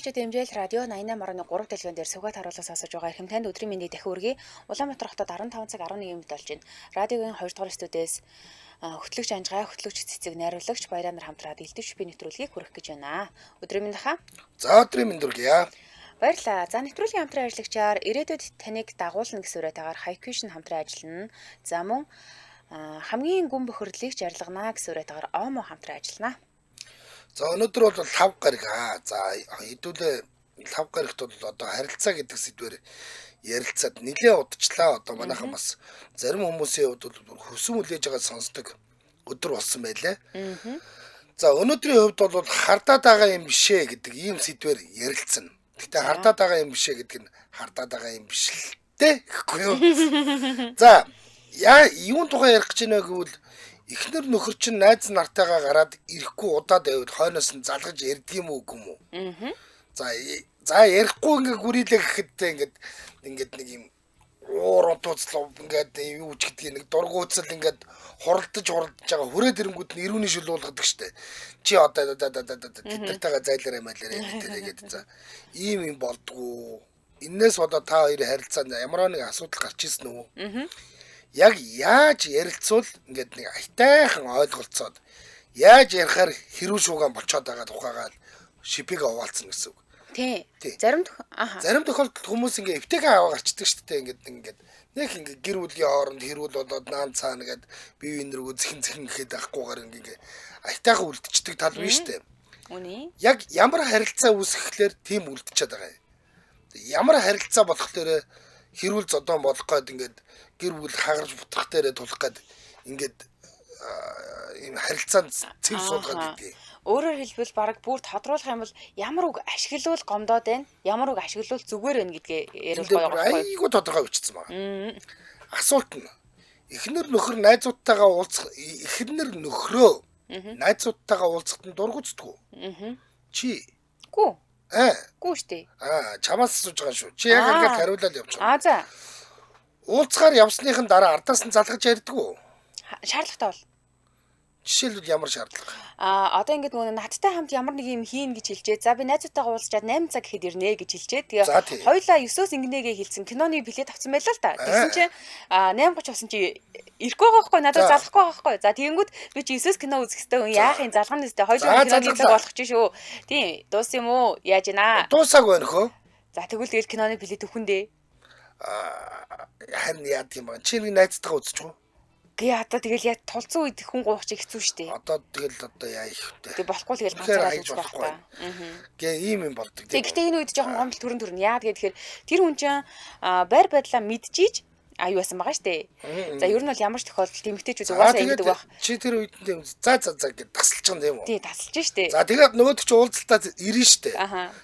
Сонсогчид MJL радио 88.3 дэлгэн дээр сүгэт харуулга сонсож байгаа эрхэм танд өдрийн мэндийг дахин хүргэе. Улаанбаатар хотод 15 цаг 11 минут болж байна. Радиогийн 2 дугаар студиэс хөтлөгч Анжгай, хөтлөгч Цэцэг, найруулагч Баяраа нар хамтраад элдвч би нэвтрүүлгийг хүргэх гэж байна. Өдрийн мэнд хаа. За өдрийн мэнд хүргье. Баярлалаа. За нэвтрүүлгийн хамтран ажиллагчаар ирээдүйд таныг дагуулна гэсэн уриатайгаар Хайквишн хамтран ажиллана. За мөн хамгийн гүн бохирдлыг жарлагнаа гэсэн уриатайгаар Омо хамтран ажиллана. За өнөөдөр бол лав гариг аа. За хэдүүлээ лав гаригт бол одоо харилцаа гэдэг сэдвээр ярилцаад нэлээд удажлаа. Одоо манайхан бас зарим хүмүүсийн хувьд бол хөсөн хүлээж байгаа сонсдог өдөр болсон байлаа. За өнөөдрийн хувьд бол хардаад байгаа юм бишээ гэдэг ийм сэдвээр ярилцсан. Гэтэ хардаад байгаа юм бишээ гэдэг нь хардаад байгаа юм биш л дээ гэхгүй юу. За яа юун тухай ярих гэж байна гэвэл эхнэр нөхөр чинь найз нартайгаа гараад ирэхгүй удаад байвал хойноос нь залгаж ярьдаг юм уу үгүй юм уу? За ярихгүй ингээ гүрилээ гэхэд ингээд ингээд нэг юм уур унтууцлав ингээд юу ч гэдгийг нэг дургуутсал ингээд хуралдаж байгаа хүрээд ирэнгүүт нь ирүүний шил уулгадаг штэ. Чи одоо тэднэртэйгээ зайлаарай майлаарай гэдэг за ийм юм болдгоо. Энээс болоод та хоёрын харилцаанд ямар нэг асуудал гарч ирсэн үү? Яг яаж ярилцвал ингээд нэг айтайхан ойлголцоод яаж ярихаар хэрүүл шуугаан болцоод байгаа тухайгаа шипийг овоолцсон гэсэн үг. Тий. Зарим зарим тохиолдолд хүмүүс ингээ эвтэйхэн аваа гарчдаг шүү дээ. Ингээд ингээд нэг ингээ гэр бүлийн хооронд хэрүүл болоод наан цаана гээд бие биен рүү зэхэн зэхэн гэхэд авахгүйгээр ингээ айтайхан үлдчихдэг тал биш шүү дээ. Үнэ. Яг ямар харилцаа үүсгэхлээр тийм үлдчихэд байгаа юм. Ямар харилцаа болохоор хэрүүл зодон болох гээд ингээд гэр бүл хагарч бутрах дээрээ тулах гээд ингээд ийм харилцаанд цэв суулгаад идэв. Өөрөөр хэлбэл баг бүр тодруулах юм бол ямар үг ашиглавал гомдоод байна, ямар үг ашиглавал зүгээр байна гэдгээ яриул гоё байхгүй. Айгүй тодорхой бичсэн байна. Асуулт нь эхнэр нөхөр найзуудтайгаа уулзах эхнэр нөхрөө найзуудтайгаа уулзахад нь дургуутдаг уу? Чи. Гүү. Аа. Гүү штэ. Аа, чамаас асууж байгаа шүү. Чи яг ингээд хариулаад явж байгаа. Аа за. Уулзахаар явсныхын дараа ардаас нь залгаж ярьдаг уу? Шаардлагатай бол. Жишээлбэл ямар шаардлага? Аа одоо ингээд нөгөө надтай хамт ямар нэг юм хийн гэж хэлжээ. За би найзуудтайгаа уулзчаад 8 цаг гэхэд ирнэ гэж хэлжээ. Тэгээ хоёлаа 9-өөс ингэнэгээ хэлсэн. Киноны билет авсан байлаа л та. Тэгсэн чинь 8:30 болсон чи ирэхгүй байгаа байхгүй надад залахгүй байгаа байхгүй. За тэгэнгүүт би чи 9-өөс кино үзэх хэрэгтэй хүн яах юм залгана нэстэй. Хоёлаа киноны цаг болох чи шүү. Тийм дуус юм уу? Яаж ийна? Дуусаагүй байна хөө. За тэгвэл тэгэл киноны билет өгөх нь дээ. Аа харин яадаг юм бэ? Чи нэг найзтайгаа үзчих үү? Гээ одоо тэгэл яа тулцсан үед хүн гуйх чи хэцүү шттэ. Одоо тэгэл одоо яа их вэ? Тэг болохгүй л тэгэл ганцаараа үзэх байх та. Гээ ийм юм болдог. Тэг гэхдээ энэ үед жоохон гомдол төрөн төрн. Яа тэгэхээр тэр хүн чинь байр байдлаа мэдчихийж аюу байсан байгаа штэ. За ер нь бол ямар ч тохиолдолд эмэгтэйчүүд угаасаа ингэдэг байх. Чи тэр үед нь за за за гэж тасалж байгаа юм тийм үү? Тий, тасалж штэ. За тэгээд нөгөөд чи уулзалтаа ирнэ штэ.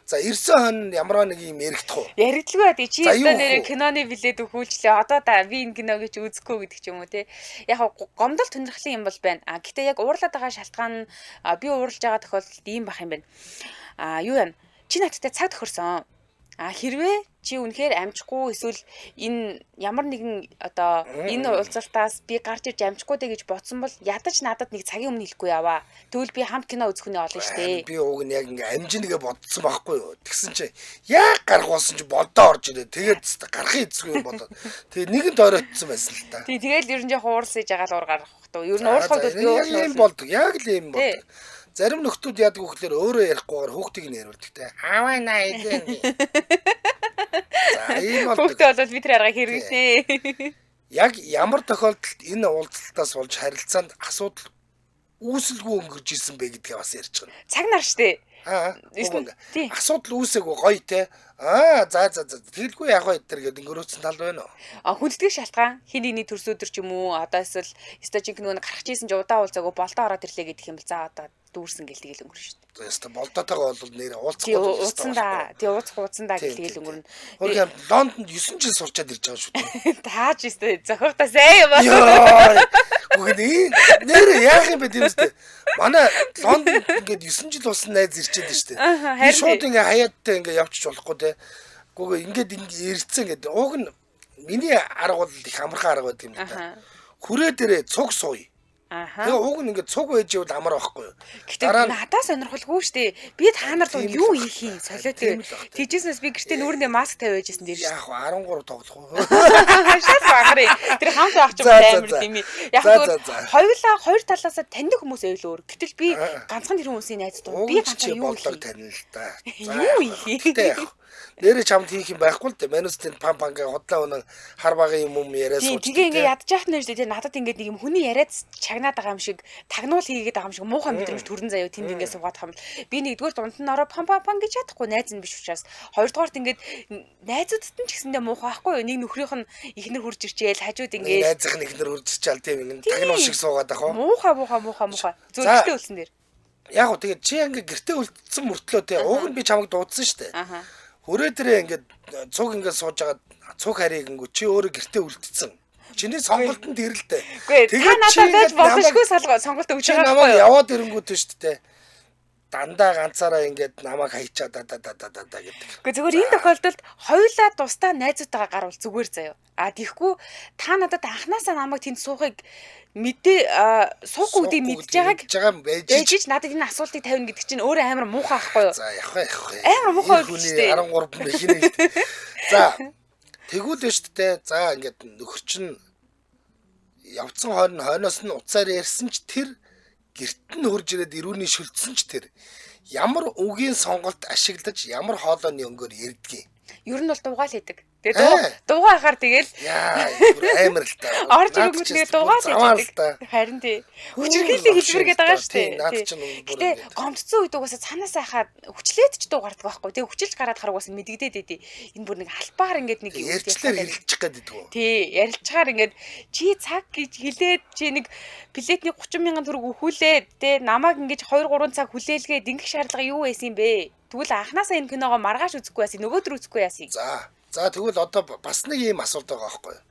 За ирсэн хонь ямар нэг юм яригдах уу? Яригдлгүй тий. Чи өстө нэрээ киноны билет өгүүлжлээ. Одоо да би энэ киног чи үзэхгүй гэдэг ч юм уу тий. Яг гомдол тунирхлын юм бол байна. А гэтээ яг уурлаад байгаа шалтгаан нь би уурлаж байгаа тохиолдолд ийм бах юм байна. А юу юм? Чи надтай цаг тохирсон. А хэрвээ чи үнэхээр амжихгүй эсвэл энэ ямар нэгэн одоо энэ уулзалтаас би гарч ирж амжихгүй дээ гэж бодсон бол ядаж надад нэг цагийн өмнө хэлэхгүй яваа. Тэгвэл би хамт кино үзэх үнэ олно штэ. Би уг нь яг ингээ амжина гэ бодсон байхгүй юу. Тэгсэн чи яг гарах болсон чи бодоо орж ирээ. Тэгээд гарахын эцгүй юм болоод. Тэгээ нэгэнт оройтсон байсан л та. Тий, тэгэл ер нь жоох уурлаж байгаа л уур гарах бах туу. Ер нь уурлахад бол би уурлах юм болдог. Яг л юм болдог. Зарим нөхдүүд яадаг вэ гэхээр өөрөө ярихгүйгээр хүүхдийг нь яриулдаг те. Ааваа наа идэн. За ийм болдог. Хүүхдээ бол би тэр арга хэрэглэнэ. Яг ямар тохиолдолд энэ уулзалтаас болж харилцаанд асуудал үүсэлгүй өнгөрч исэн бэ гэдгээ бас ярьж байгаа. Цаг нар штэ. Аа. Асуудал үүсээгүй гоё те. Аа за за за тэгэлгүй яах вэ тэр гэдэг өнгөрөөцсөн тал байна уу? А хүндэтгэх шалтгаан хин нэгний төрс өдөр ч юм уу одоо эсвэл стожинг нөгөө гарах чийсэн ч удаа уулзаагүй болдоо ороод ирлээ гэдэг юм бол за одоо дүүрсэн гэл тэгэл өнгөрнө шүү дээ. Яста болдоотойгоо бол нэр уулзахгүй уулзсан да. Тий уулзах уулзсан да гэл тэгэл өнгөрнө. Хөргөм Лондонд 9 жил сурчаад ирж байгаа шүү дээ. Тааж өстэй зохиохтаа сайн юм аа. Үгүй нэр яах юм бэ тийм үстэй. Манай Лондонд ингээд 9 жил болсон найз ирчээд шүү дээ. Би шууд ингээ хаяадтай ингээ явчих болохгүй те. Гүгэ ингээд ингээ ирцэн ингээд уг нь миний арга бол их амархан арга байдаг юм л та. Хүрээ дээрээ цуг сууя. Аха. Тэгээ уг нь ингээд цуг байж ивэл амар байхгүй юу? Гэтэ надаа сонирхолгүй шүү дээ. Би та нар руу юу хийх юм солиотой. Тэгжсэнээс би гэртээ нүүрэндээ маск тавиад байжсэн дээр шүү. Яг 13 тоглох уу? Шал багарыг. Тэр хамт байх ч юм амар тийм. Яг зүгээр хоёулаа хоёр талаасаа таньдаг хүмүүс байвал өөр. Гэтэл би ганцхан тэр хүмүүсийн найз дуу. Би ганцхан юу болдог танина л та. Юу хийх? Гэтэ яг нэрээ чамд хийх юм байхгүй л дээ. Манус тэнд пам пам гэ худлаа өнө хар багын юм яриа сууж. Тэгээ ингээ ядж яах нь шүү дээ. Надад ингээд нэг юм хүний яриад чагнаад байгаа юм шиг, тагнуул хийгээд байгаа юм шиг муухай мэдрэмж төрөн заяа тэнд ингээ суугаад хам. Би нэгдүгээр дунд нь ороо пам пам пам гэж чадахгүй найз нь биш учраас. Хоёрдугаарт ингээд найзуудад нь ч гэсэндээ муухай байхгүй юу? Нэг нөхрийнх нь ихнэр хурж ирчээл хажууд ингээ найзынх нь ихнэр хурж ирчээл тийм ингээ тагнуул шиг суугаад ах уу? Муухай муухай муухай муухай. Зөвхөн үлсэн дээр. Яг гоо тэгээд чи ингээ гэртээ үлдсэн мөртлөө те уг нь би чамайг дуудсан шүү дээ. Хөрөө дээрээ ингээд цуг ингээд сууж хагаад цуг харийг өнгө чи өөрөө гэртээ үлдсэн. Чиний сонголт нь тэр л дээ. Тэгээд чи надад боломжгүй сонголт өгч байгаа байхгүй юу? Яваад ирэнгүүт шүү дээ. Дандаа ганцаараа ингээд намайг хайчаа да да да да да гэдэг. Гэхдээ зөвхөн энэ тохиолдолд хоёулаа тусдаа найзуудтайгаа гарвал зүгээр заяа. А тэгэхгүй та надад анханасаа намайг тэнд суухыг мэдээ суухгүй гэдгийг мэдж байгааг байж ич надад энэ асуултыг тавина гэдэг чинь өөрөө амар муухай байхгүй юу? За явах явах. Амар муухай шүү дээ. 13 мэхинэ. За тэгвэл шүү дээ. За ингээд нөхөр чинь явцсан хойно хойноос нь уцаар ярьсан ч тэр гэрт нь хурж ирээд ирүүний шүлтсэн ч тэр ямар үгийн сонголт ашиглаж ямар хоолойны өнгөөр ярьдгийг. Ер нь бол дуугаал хийдэг. Тэгээ дуугаа хахаар тэгэл яа амар л та. Орж ирэнгүүт тэгээ дуугаа л хийдэг. Харин тий. Хүчирхийллийн хэлбэр гэдэг байгаа шүү дээ. Гэтэ гомдсон үед угаасаа цаанаасаа хахад хүчлээд ч дуу гардаг байхгүй. Тэгээ хүчилж гараад хаар угаасаа мэдэгдээд байдیں۔ Энэ бүр нэг албаар ингээд нэг ярьчлаар хэрэлчих гээд байдаг уу? Тий, ярилцгаар ингээд чи цаг гэж хэлээд чи нэг билетний 30 мянган төгрөг өхүүлээд тий намайг ингэж 2 3 цаг хүлээлгээд ингэх шаардлага юу байсан юм бэ? Тэгвэл анханасаа энэ киногоо маргааш үзэхгүй яасан, нөгөөдөр үзэхгүй яасан. За тэгвэл одоо бас нэг ийм асуулт байгаа байхгүй юу?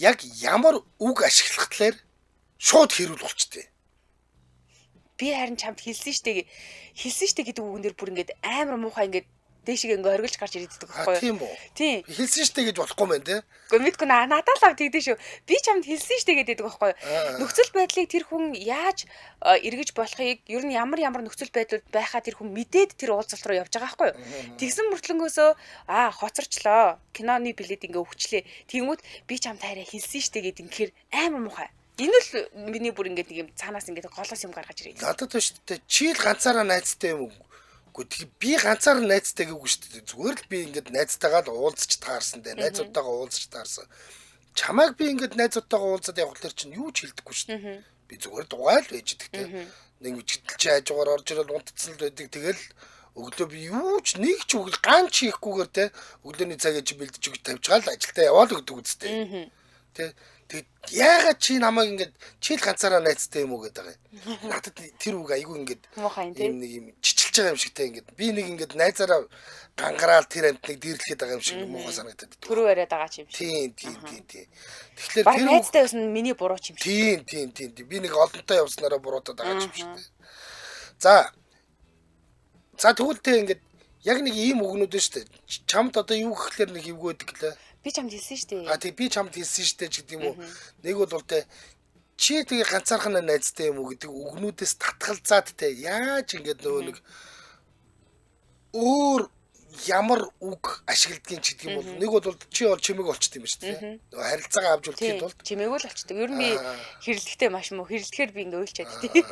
Яг ямар үг ашиглахлаар шууд хэрүүл болчтой. Би харин чамд хэлсэн штэ. Хэлсэн штэ гэдэг үгэн дээр бүр ингээд амар муухай ингээд дээшгээ ингээ оргилж гарч ирээд байдаг байхгүй юу? Тийм үү? Тийм. Хэлсэн штэ гэж болохгүй мэн те. Үгүй мэдгүй надад л ав тэгдэж шүү. Би чамд хэлсэн штэ гэдэг байхгүй юу? Нөхцөл байдлыг тэр хүн яаж эргэж болохыг ер нь ямар ямар нөхцөл байдлууд байхаа тэр хүн мэдээд тэр уулзалт руу явж байгаа байхгүй юу? Тэгсэн мөртлөнгөөсөө аа хоцорчлоо. Киноны билет ингээ өгчлээ. Тэнгүүд би чамд хайраа хэлсэн штэ гэдэг инхээр амар муухай. Энэ л миний бүр ингээд нэг юм цаанаас ингээд голоос юм гаргаж ирээд. Надад шүү дээ. Чи л ганцаараа найзтай юм уу? Гэхдээ би ганцаар найзтай гэвгүй шүү дээ. Зүгээр л би ингээд найзтайгаа л уулзч таарсан дээ. Найзуудтайгаа уулзч таарсан. Чамайг би ингээд найзуудтайгаа уулзаад явах тэр чинь юу ч хэлдэггүй шүү дээ. Би зүгээр дугаал байж идэг те. Нэг жидэл чи хажуугаар орж ирэл унтцсан л байдаг. Тэгэл өглөө би юу ч нэг ч үг ганч хийхгүйгээр те өглөөний цагийг чи бэлдэж өгч тавьчихаал ажилдаа яваал өгдөг үстэй. Тэ. Тэгэд яагаад чи намайг ингээд чи л ганцаараа найзтай юм уу гэдэг байгаа юм. Надад тэр үг айгүй ингээд юм нэг юм чичилж байгаа юм шигтэй ингээд би нэг ингээд найзаараа гангараал тэр амтныг дээрлэхэд байгаа юм шиг муухай санагдаад. Төрөө яриад байгаа ч юм шиг. Тийм тийм тийм тийм. Тэгэхээр тэр найзтай явсан нь миний буруу ч юм шиг. Тийм тийм тийм. Би нэг олонтой явснараа буруутаад байгаа ч юм шиг. За. За тэгвэл тэ ингээд яг нэг ийм үгнүүд нь шүү дээ. Чамд одоо юу гэхлээр нэг эвгүй байдаг гэлээ. Би чамд хэлсэн шүү дээ. А тий би чамд хэлсэн шүү дээ ч гэдэг юм уу. Нэг бол тэ чи тэгээ ганцаархан найзтай юм уу гэдэг үгнүүдээс татгалзаад тэ яаж ингээд нөгөө нэг өөр ямар үг ашигладгийг ч гэдэг юм бол нэг бол чи бол чимээг болчт юм шүү дээ. Нөгөө харилцаагаа авч үлдэхийн тулд чимээг л болчдөг. Ер нь би хэрэлдэхтэй маш муу. Хэрэлдэхээр би ингээ уйлчаад тий.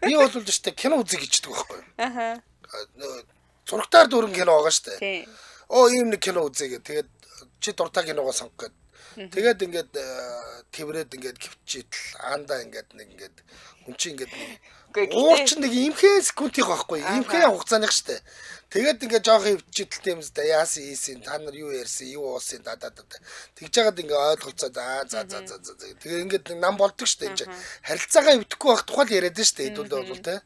Би бол л шүү дээ кино үзье гэждэг байхгүй юу? Аха. Зурагтаар дүүрэн кино байгаа шүү дээ. Тий. Оо ийм нэг кино үзье гэ. Тэгээд чи дуртай киногоо сонгох гээд. Тэгээд ингээд тэврээд ингээд гівчээтэл аандаа ингээд нэг ингээд хүн чи ингээд нэг уур чинь нэг имхээ секундийнх байхгүй имхээ хугацааных штэ. Тэгээд ингээд жоохон хөвчээтэл тийм үстэй яасан ийсэн та нар юу ярьсан юу уусан да да да. Тэгж жагаад ингээд ойлголцоо за за за за за. Тэгээ ингээд нам болдог штэ энэ чи. Харилцаагаа эвдэхгүй байх тухай л яриад штэ хэдүүлээ бол те.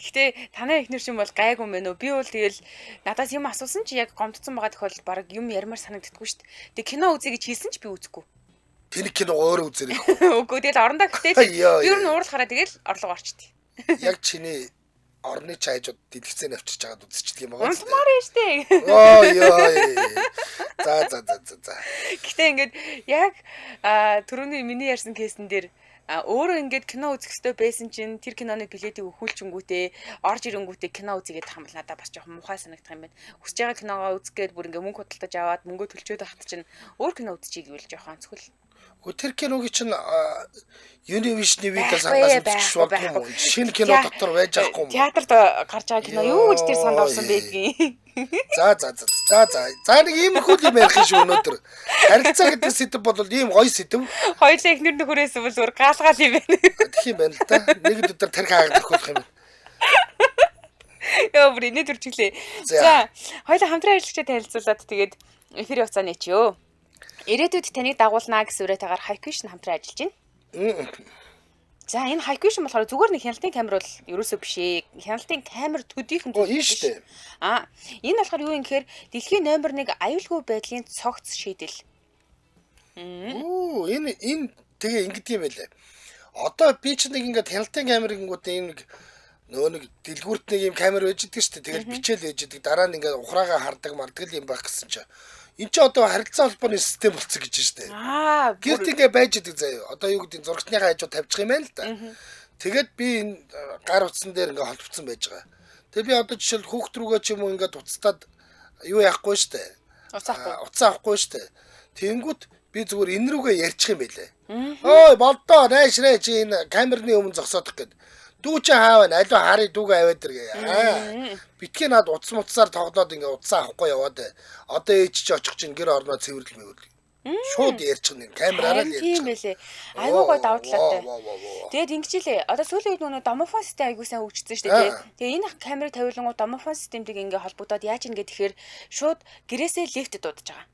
Гэхдээ танай эхнэр чинь бол гайгүй юм байна уу? Би бол тэгэл надаас юм асуусан чи яг гомдсон байгаа тохиолдолд баг юм ярмаар санагддаггүй шүү дээ. Тэгээ кино үзье гэж хэлсэн ч би үзэхгүй. Тэр кино өөрөө үзэрэй. Үгүй тэгэл орондоо гэтэл би ер нь уурлахаараа тэгэл орлого орчтой. Яг чиний орны чайжууд дэлгэцээ авчирч хагаад үзчихдэг юм байгаа. Унтмаар байна шүү дээ. Оо ёо. За за за за за. Гэтэ ингээд яг түрүүний миний ярьсан кейсэн дээр Өөрөө ингээд кино үзэх ёстой байсан чинь тэр киноны билетийг өхүүлчингүүтээ орж ирэнгүүтээ кино үзьгээд тах юм бол надад бас жоохон муухай санагдах юм байна. Хүсэж байгаа киногоо үзэх гээд бүр ингээ мөнгө худалдаж аваад мөнгөө төлчөөд байхад чинь өөр кино үзчихье гэвэл жоохон онцгой. Гэхдээ тэр киног чинь Univision видео сангаас үзчих болдгоо юм уу? Шинэ кино дотор байж байхгүй юм. Театрт гарч байгаа кино юу гэж тэр санд орсон байдгийг. За за за за за. За нэг иймэрхүү юм ярих юм шүү өнөөдөр. Харилцаа гэдэг сэдэв бол ийм гоё сэдэв. Хоёулаа эхнэр нөхрөөс бол зүгээр гаалгаал юм байна. Тэгэх юм байна л да. Нэг өдөр тархи хаагаад орхиулах юм байна. Йоо бүр инээ төрчихлээ. За хоёулаа хамтран ажиллагчдад танилцуулаад тэгээд эфир явцаа нэчөө. Ирээдүйд таныг дагуулнаа гэсэн үрээтэйгээр Hikvision хамтран ажиллаж байна. За энэ Hikvision болохоор зүгээр нэг хяналтын камер бол ерөөсөө биш ээ. Хяналтын камер төдийхөн зүйл биш шүү дээ. Энэ болохоор юу юм гэхээр дэлхийн номер 1 аюулгүй байдлын цогц шийдэл. Энэ тэгээ ингэдэг юм байлээ. Одоо би ч нэг ингээд хяналтын камер гингүүд энэ нэг нөгөө нэг дэлгүүрт нэг юм камер байж идэг шүү дээ. Тэгэл бичээл байж идэг. Дараа нь ингээд ухраагаа хардаг мардаг юм байх гэсэн чинь. Энд чи одоо харилцаа холбооны систем болцсон гэж байна шүү дээ. Гэрт ингээ байж идэг заяа. Одоо юу гэдэг зурагтныхаа хажуу тавьчих юм байна л да. Тэгээд би энэ гар утсан дээр ингээ холбогдсон байж байгаа. Тэгээд би одоо жишээл хүүхд рүүгээ ч юм уу ингээ туцтаад юу яахгүй шүү дээ. Утас авахгүй шүү дээ. Тэнгүүт би зүгээр энэ рүүгээ ярьчих юм байлээ. Ой болдоо найш нэ чи энэ камерны өмнө зогсоодох гээд. Дүү чи хаав байна? Алив харъя дүүгээ аваад иргээ. Битгий над утас муцсаар тоглоод ингээ утсаа авахгүй яваад. Одоо ээж чи очих чинь гэр орноо цэвэрлэл мэвэл. Шууд ярьчих нэг камераараа л ярьчих. Тийм байлээ. Айгуу гой давуу талаатай. Тэгээд ингэжлээ. Одоо сүүлийн үед нөгөө домофон систем айгуу сайн хөгжсөн шүү дээ. Тэгээ энэ камерыг тавиулангууд домофон системтэйг ингээ холбогдоод яаж ингэ тэгэхээр шууд гэрээсээ лифт дуудаж байгаа.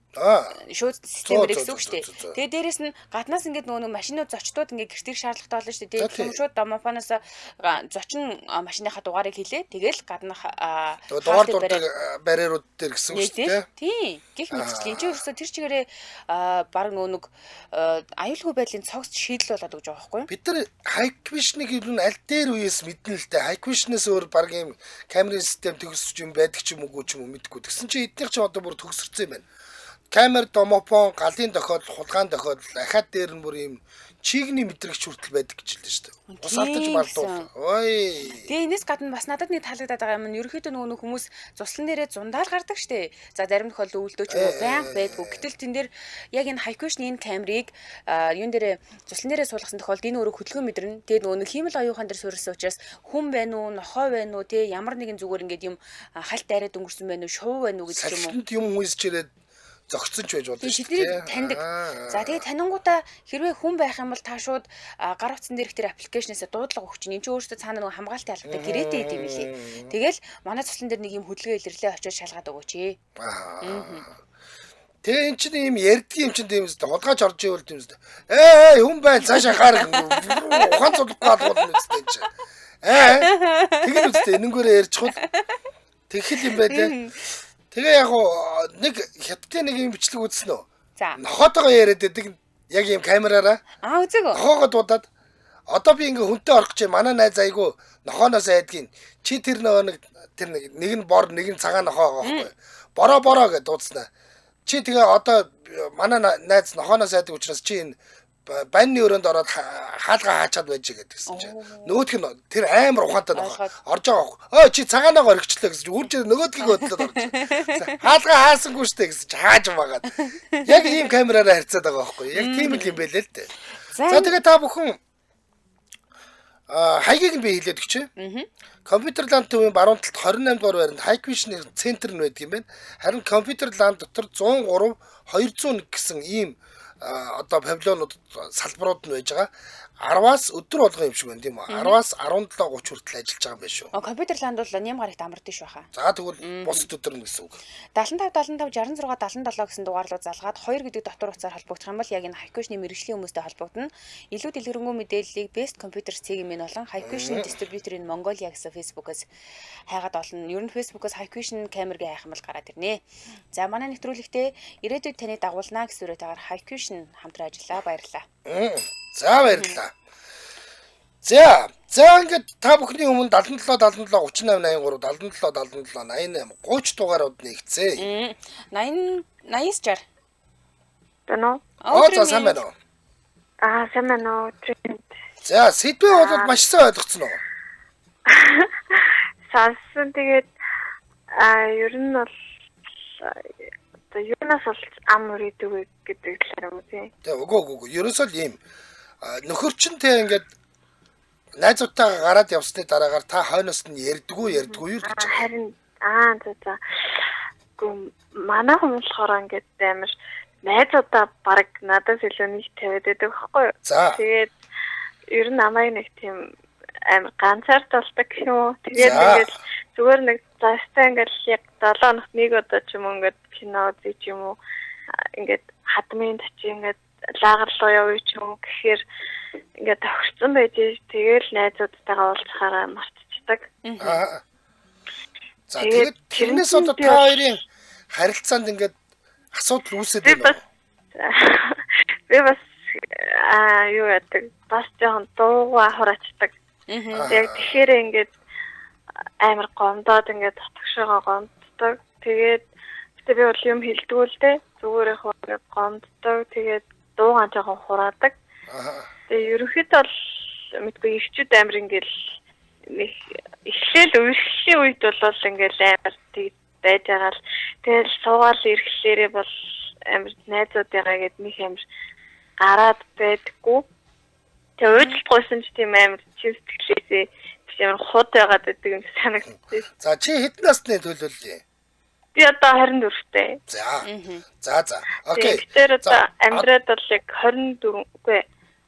Шууд системээр гэсэн үг шүү дээ. Тэгээ дээрэс нь гаднаас ингээд нөгөө нэг машинууд зочдууд ингээд гэртээ шаардлагатай болно шүү дээ. Тэгэхээр шууд домофоноос зочин машиныхаа дугаарыг хэлээ. Тэгэл гаднах дугаар дурдаг барьерууд дээр гэсэн үг шүү дээ. Тийм. Гэх мэтчлэн энэ чинь ерөөсөө тэр чигээрээ баг нөгөө нэг аюулгүй байдлын цогц шийдэл болоод өгч байгаа байхгүй юу? Бид нар Hikvision-ыг ер нь аль дээр үеэс мэднэ л дээ. Hikvision-ээс өөр баг юм камерын систем төгсөж юм байдаг ч юм уу ч юм уу мэдэхгүй. Тэгсэн чинь эднийх чинь одоо бүр төгсөрсөн юм байна. Камер, домофон, галын тохиолдол, хулгайн тохиолдол, ахаад дээр нь бүр ийм чигний мэдрэгч хүртэл байдаг гэж хэлсэн шүү дээ. Ус алдаж мардуул. Ой. Тэгээ энэс гадна бас надад нэг таалагдаад байгаа юм нь ерөнхийдөө нөгөө хүмүүс зуслан дээрээ зундаал гардаг шүү дээ. За зарим тохиолдолд өвлдөө ч юм уу байнга байдгүй. Гэтэл тэн дээр яг энэ Hikvision энэ камерыг юун дээрээ зуслан дээрээ суулгасан тохиолдолд энэ өөрөө хөдөлгөөн мэдэрнэ. Тэгээ нөгөө нэг хиймэл оюухан дээр суурилсан учраас хүн байна уу, нохой байна уу, тэ ямар нэгэн зүгээр ингээд юм хальт дайраад өнгөрсөн байна уу, шувуу байна уу гэдэг юм уу. Салхинд юм үйсч ирээд зогцсон ч байж болно шүү дээ. Таньдаг. За тэгээ танингуудаа хэрвээ хүн байх юм бол та шууд гар утсан дээрх тэр аппликейшнээс дуудлага өгч чинь. Энд чинь өөрөөсөө цаана нөгөө хамгаалтын алгатай гэрээтэй идэв билээ. Тэгэл манай цуслан дээр нэг юм хөдөлгөөн илэрлээ очиод шалгаад өгөөч ээ. Тэгээ эн чинь ийм ярьдгийн юм чинь тийм үстэй. Хулгайч орж ивэл тийм үстэй. Ээ хүн байна цаашаа хаар ухаан зулахгүй алгуулна үстэй энэ чинь. Тэгэн үстэй энэнгүүрээ ярьчихвал тэгхэл юм байлээ. Тэгээ яг нэг хятадын нэг юм бичлэг үзсэн үү? За. Нохоотойгоо яриад байдаг яг юм камераараа. Үзег үү? Нохоогоо дуудаад одоо би ингээ хүнтэй орох гэж манай найз айгу нохооноос айдгийн. Чи тэр нөгөө нэг тэр нэг нь бор нэг нь цагаан нохоо байгаа байхгүй. Бороо бороо гэж дуудснаа. Чи тэгээ одоо манай найз нохооноос айдаг учраас чи энэ банны өрөөнд ороод хаалгаа хаачаад байж гэдэг гэсэн чинь нөгөөх нь тэр амар ухаантай нохоо орж байгаа байхгүй. Ой чи цагаанаага орхичлаа гэсэн чинь үрж нөгөөдгийг хөдлөөд орж. Хаалгаа хаасангүй штэ гэсэн чинь хааж магаад. Яг ийм камераараа харьцаад байгаа байхгүй. Яг тийм л юм байлээ л дээ. За тэгээ та бүхэн хаягийг нь би хэлээд өгчээ. Компьютер Ланд төвийн баруун талд 28 дугаар байранд Hikvision-ийн центр нь байдаг юм байна. Харин Компьютер Ланд дотор 103 201 гэсэн ийм одоо павильонууд салбарууд нь байж байгаа. 10-аас өдөр болгон юм шиг байна тийм үү? 10-аас 17:30 хүртэл ажиллаж байгаа юм байна шүү. Компьютер Ланд бол ням гарагт амардаг шүү хаа. За тэгвэл бусад өдөр нь гэсэн үг. 75 75 66 77 гэсэн дугаарлуу залгаад 2 гэдэг дотор утсаар холбогдох юм бол яг энэ Hikvision-ийн мэргэжлийн хүмүүстэй холбогдно. Илүү дэлгэрэнгүй мэдээллийг Best Computer цэгийн болон Hikvision Distributor in Mongolia гэсэн Facebook-аас хайгаад олно. Ер нь Facebook-аас Hikvision камерыг хайх юм бол гараад ирнэ. За манай нэвтрүүлэгтээ ирээдүйд таны дагуулнаа гэсэн үрээтэйгээр Hikvision хамтран ажиллаа. Баярлалаа. За баярлалаа. За ингээд та бүхний өмнө 77 77 38 83 77 77 88 30 дугаарууд нэгцээ. 80 89 60. Тэнэ. Оо за сайн байна уу? Аа сайн байна уу? За, сэдвээ бол маш сайн ойлгоцсон уу? Сонссон. Тэгээд ер нь бол одоо юунаас болж ам үрийдэг вэ гэдэг талаар юм тий. Тэг үгүй. Ерөөсөө л ийм. Нөхөр чинь тэ ингээд найзуудтайгаа гараад явсны дараагаар та хойноос нь ярьдгүү юу гэж. Харин за. Гүн манай хүн болохоор ингээд амар найзуудаа баг надаас илүү нэг тавиад байдаг байхгүй юу? Тэгээд ер нь намайг нэг тийм амар ганцаардалдаг гэх юм уу. Тэгээд ингээд зүгээр нэг зааштай ингээд яг 7 хоногт нэг удаа ч юм уу ингээд кино үзье ч юм уу ингээд хадмын тачи ингээд лагер руу явъя ч юм уу гэхээр ингээд тохирсон байж тэгэл найзуудтайгаа уулзахаараа мартчихдаг. За тэгээд тэрнээс одоо та хоёрын харилцаанд ингээд асуудал үүсээд байна уу? Би бас юу яадаг бас жоохон дуугаа хураачдаг. Яг тэгэхээр ингээд амар гомдоод ингээд татгшаага гомддог. Тэгээд гэтээ би бол юм хэлдэггүй л дээ. Зүгээр яг ингээд гомддог. Тэгээд дуугаа жоохон хураадаг. Тэгээ ерөнхийдөө бол мэдгүй ирчүүд амар ингээд нэг эхлээл үерхлийн үед бол ингээд амар тэг байж байгаа л тэгэл суугаал ирэхлээрээ бол амар найзуудыгаа гээд нэг амар гараад байдаггүй. Тэгээ уучлалгүйсэн ч тийм амар чин сэтгэлээсээ биш амар худ байгаад байдаг юм санагдчихэв. За чи хэдэн насны төлөөллөө? Би одоо 24-тэй. За. За. Окей. Тэгэхээр одоо амьдраад бол яг 24 үгүй